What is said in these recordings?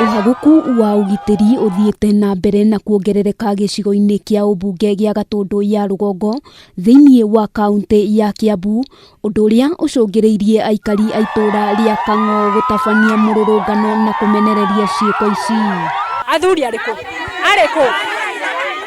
Ũhagũku wa ũgitĩri ũthiĩte na mbere na kuongerereka gĩcigo-inĩ kĩa ũmbunge gĩa Gatũndũ ya rũgongo thĩinĩ wa kaũntĩ ya Kiambu, ũndũ ũrĩa ũcũngĩrĩirie aikari a itũũra rĩa Kang'o gũtabania mũrũrũngano na kũmenereria ciĩko ici. Athuri arĩkũ? Arĩkũ?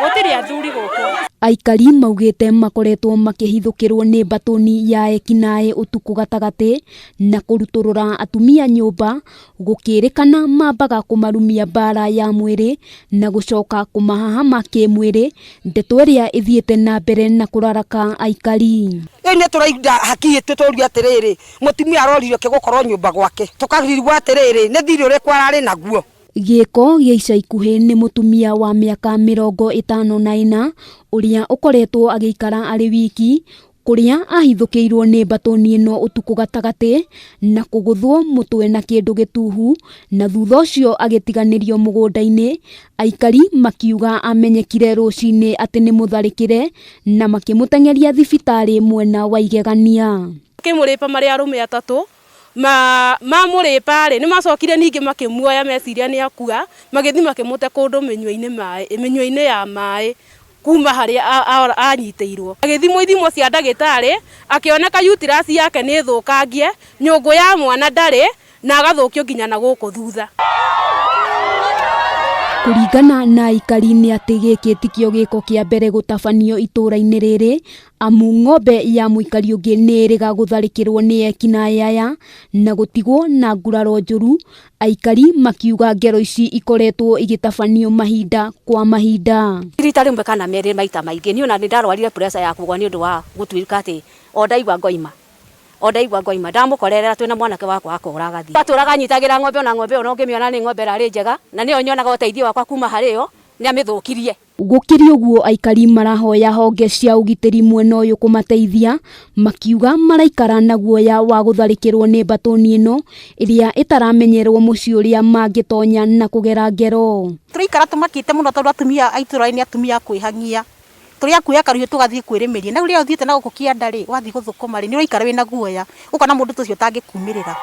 Gũtirĩ athuri gũkũ. Aikari maugĩte makoretwo makĩhithũkĩrwo nĩ mbatũni ya ekinaĩ ũtukũ gatagatĩ na kũrutũrũra atumia nyũmba gũkĩrĩkana mambaga kũmarumia mbara ya mwĩrĩ na gũcoka kũmahahama kĩmwĩrĩ, ndeto ĩrĩa ĩthiĩte na mbere na kũraraka aikari. Rĩu nĩ tũraigua haki itũ tũrio atĩrĩrĩ, mũtumia aroririo kĩ gũkorwo nyũmba gwake, tũkarirwo atĩrĩrĩ, nĩ thirĩ ũrĩkũ ararĩ naguo. Gĩko gĩa ica ikuhĩ nĩ mũtumia wa mĩaka 54 ũrĩa ũkoretwo agĩikara arĩ wiki kũrĩa ahithũkĩirwo nĩ mbatũni ĩno ũtukũ gatagatĩ na kũgũthwo mũtwe na kĩndũ gĩtuhu na thutha ũcio agĩtiganĩrio mũgũnda-inĩ, aikari makiuga amenyekire rũcinĩ atĩ nĩ mũtharĩkĩre na makĩmũteng'eria thibitarĩ mwena wa Igegania. Makĩmũrĩpa marĩ arũme atatũ, mamũrĩpa rĩ, nĩ macokire ningĩ makĩmuoya meciria nĩ akua, magĩthiĩ makĩmũte kũndũ mĩnyua-inĩ ya maĩ kuma harĩa anyitĩirwo. Agĩthimwo ithimo cia ndagĩtarĩ, akĩoneka uterus yake nĩ thũkangie, nyũngũ ya mwana ndarĩ, na agathũkio nginya na gũkũ thutha. Kũringana na aikari nĩ atĩ gĩkĩ tikĩo gĩko kĩa mbere gũtabanio itũũra-inĩ rĩrĩ, amu ng'ombe ya mũikari ũngĩ nĩ ĩrĩga gũtharĩkĩrwo nĩ ekinaĩ aya na gũtigwo na nguraro njũru, aikari makiuga ngero ici ikoretwo igĩtabanio mahinda kwa mahinda. Rita rĩmwe kana merĩ maita maingĩ, niĩ ona nĩ ndarwarire pressure ya kũgwa nĩ ũndũ wa gũtuĩka atĩ o ndaigua ngoima, o ndaigua ngoima, ndamũkorerera twĩna mwanake wakwa akora agathiĩ. Atũraga anyitagĩra ng'ombe ona ng'ombe ĩyo ona ũngĩmĩona nĩ ng'ombe ĩrarĩ njega na nĩyo nyonaga ũteithio wakwa kuma harĩ yo, nĩ amĩthũkirie. Gũkĩrĩ ũguo aikari marahoya honge cia ũgitĩri mwena ũyũ kũmateithia, makiuga maraikara na guoya wa gũtharĩkĩrwo nĩ mbatũni ĩno ĩrĩa ĩtaramenyerwo mũciĩ ũrĩa mangĩtonya na kũgera ngero. Tũraikara tũmakĩte mũno tondũ atumia a itũũra nĩ atumia a kwĩhang'ia. Tũrĩ a kuoya karuhiũ tũgathiĩ kwĩrĩmĩria. Na rĩu rĩrĩa ũthiĩte na gũkũ kĩanda rĩ, wathiĩ gũthũkũma rĩ, nĩ ũraikara wĩna guoya, ũkona mũndũ ta ũcio ũtangĩkumĩrĩra.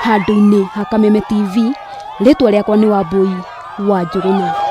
Handũ-inĩ ha Kameme TV, rĩtwa rĩakwa nĩ Wambũi wa Njũgũna.